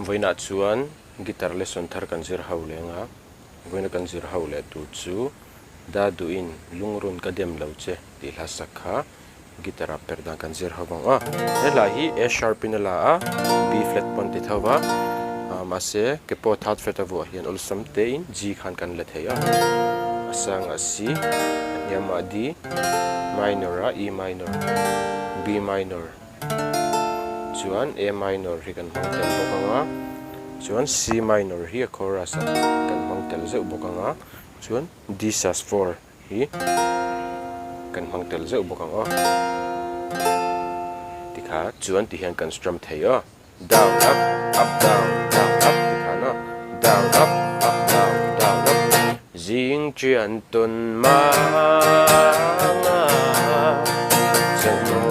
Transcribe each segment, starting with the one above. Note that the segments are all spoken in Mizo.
Vawiinah chuan guitar lesson thar kan zir ho leng a, vawiina kan zir ho leh tur chu Da duhin lungrun ka dem lo che tih hla sak kha guitar ah perh dan kan zir ho vang a. He hla hi A sharp in a la a, B flat pawn ti tho va, mahse ke pawh third fret a vuah hian awlsam tein G khan kan la thei a, a sangah C, a hniamah D, minor ah E minor, B minor. Chuan A minor hi kan hmang tel bawk ang a, chuan C minor hi a chorus ah kan hmang tel zeuh bawk ang a, chuan D sus 4 hi kan hmang tel zeuh bawk ang aw. Tikha chuan ti hian kan strum thei aw, down up, up down, down up tikhan aw, down up, up down, down up. Zing chian tawn manga channel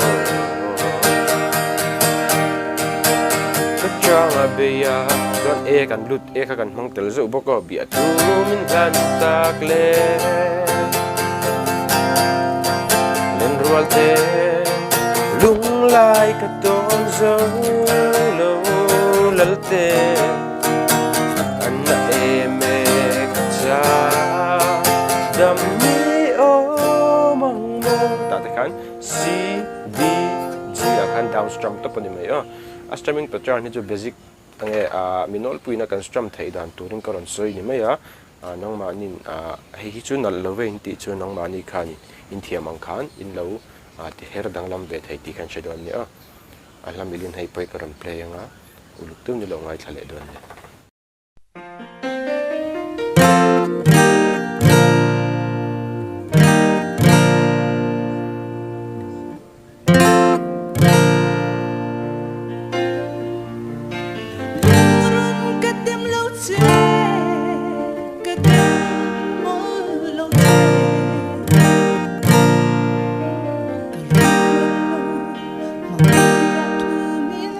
Ka changa beia chuan e kan lut e kha kan hmang tel zeuh bawk aw biah thu min hlan tak le Len rual te lunglai ka tawn zo lo lal te. An na em e ka cha dam ni awm ang maw tah te khan C D G ah khan down strum tawp a ni mai a, a strumming pattern hi chu basic enge ah mi nawlpuiin a kan strum theih dan turin ka rawn sawi ni mai a, ah nangmahniin ah hei hi chu nalh lo ve in tih chu nangmahni khan in thiam ang khan in lo ah ti her danglam ve thei tih khan hre dawn nia, a hla milin hei pawh hi ka rawn play anga. Uluk deuh ni lo ngaithla leh dawn nia. Lungrun ka dem lo che, ka dem mawlh lo che. Ka lung lo mang biah thu min.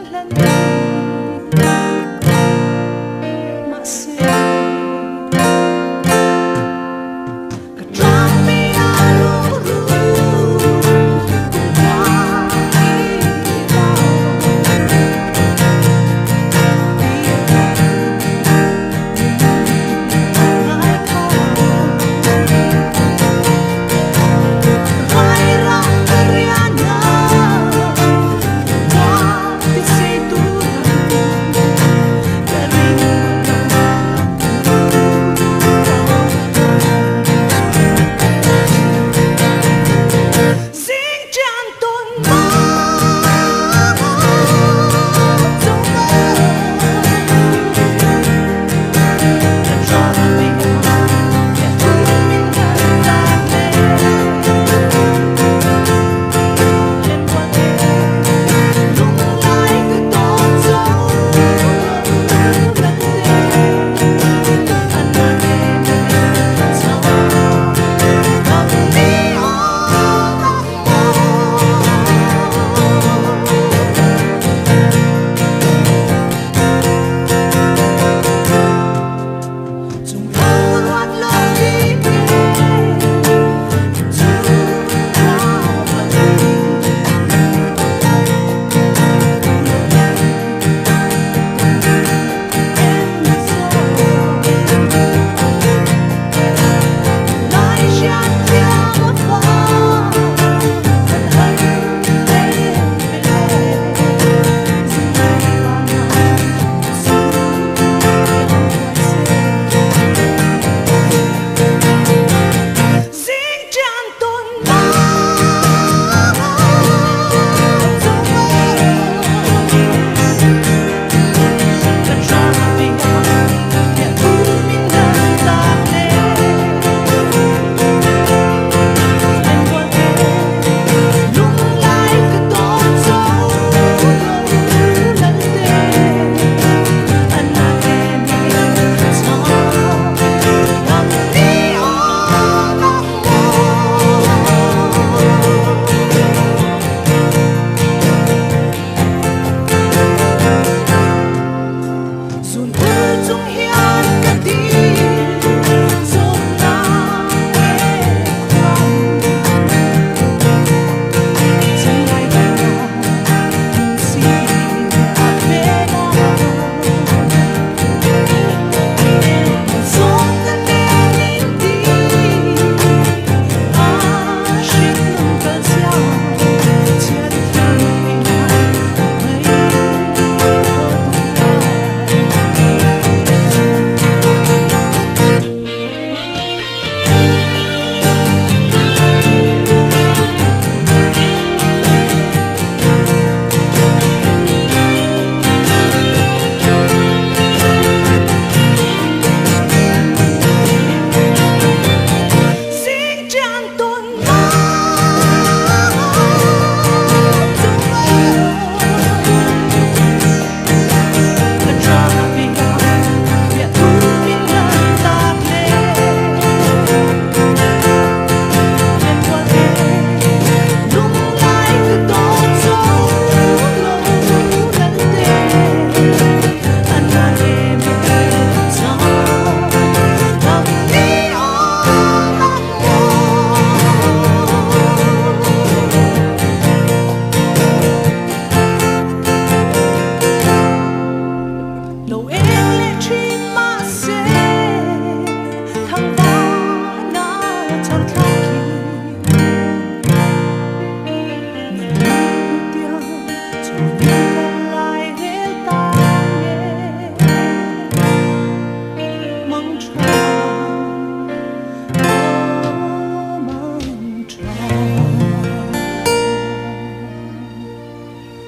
chhawr thlang.